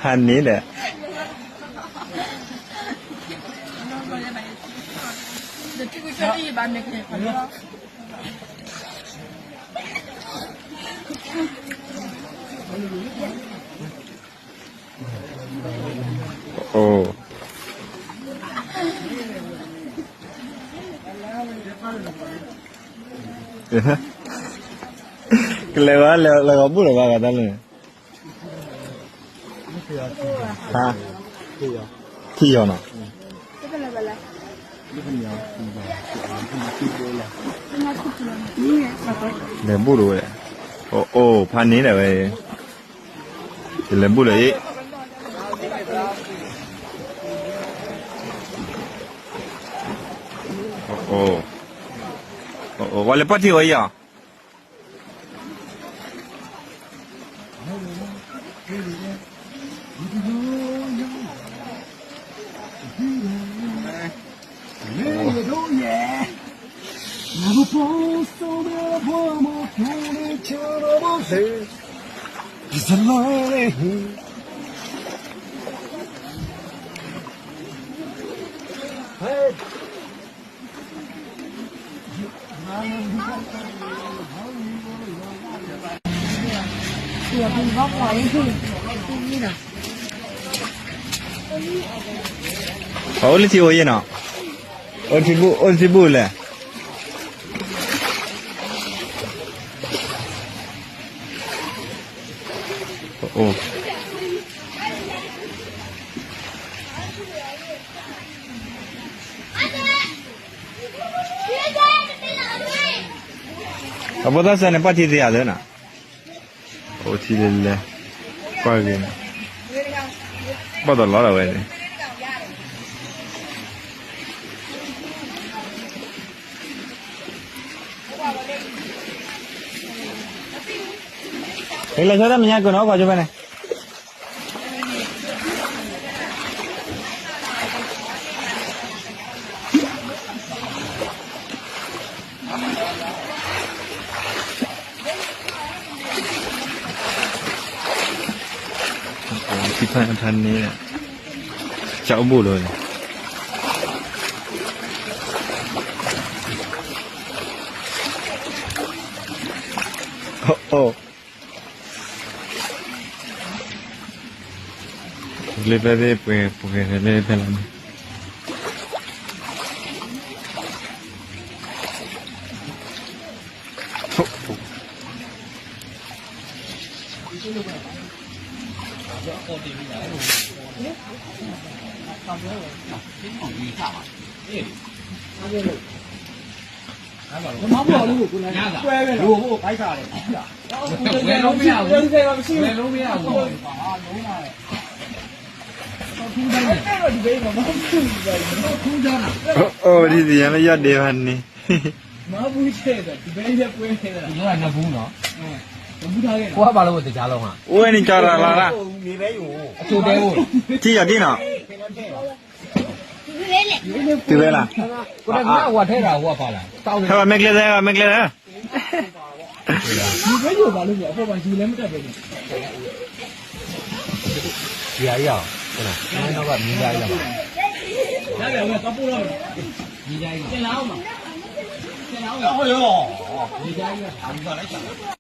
ဖးန့ၣ်ဒီး အိၣ် ကလဲၤဝဲလဲၤလီၤဂီၤဘူၣ်လီၤဘၣ်ဂၤတၢ်လၢ ဟါ, ထံၣ်ယီၤနီၤ, လဲၤဘူၣ်တဝဲ, အိၣ် ဖးန့ၣ်ဒၣ်ဝဲ, ယလဲၤဘူၣ်လၢအံၤ, အိၣ်, ဝဲလဲၤပၢ်ထံၣ်ဝဲအံၤအီၤ အိၣ်လၢထံအိၣ်ယဲၢ်နီၤ, အိၣ်ထံဘူၣ် အိၣ်ထံဘူၣ်လဲၣ်, အိၣ် အဖိသၣ်စၢ်န့ၣ် ပၢ်ထံသ့ဧါသၢနီၤ, အိၣ်ထံလဲၤလဲၤ, ကွၢ်ဂ့ၤန့ၣ်, ဘၣ်တလီၤဒၣ်ဝဲန့ၣ် ဟဲလီၤဆီဒၣ်မဲာ်ညါကၢၢ်နီၤ အိၣ်ခိးကၠိဖဲန့ၣ်, ထံဖးန့ၣ်, ကၠီအိၣ်ဘူးလီၤန့ၣ်, အိၣ် လၢဖဲသ့ၣ်ပှဲၤပှဲၤလၢဖဲလီၤန့ၣ်, အိၣ်ဒ်သိးယၤလၢယီၢ်ဒ့ဘၣ်န့ၣ်, ကွၢ်ဘၣ်လၢဝဲတကါလီၤမး, အိၣ်ဝဲန့ၣ်ကၠီရၤလီၤရၣ်, ထံၣ်ယီၤဒ်နီၤ, တုၤဝဲလၢ, ဟဲဝဲမ့ၢ်ကျဲသၢ ဟဲဝဲမ့ၢ်ကျဲသၢ မ့ၢ်ယၤအံၤအီၤ, မ့ၢ်ယၤအံၤအီၤ, မ့ၢ်ယၤအံၤအီၤ,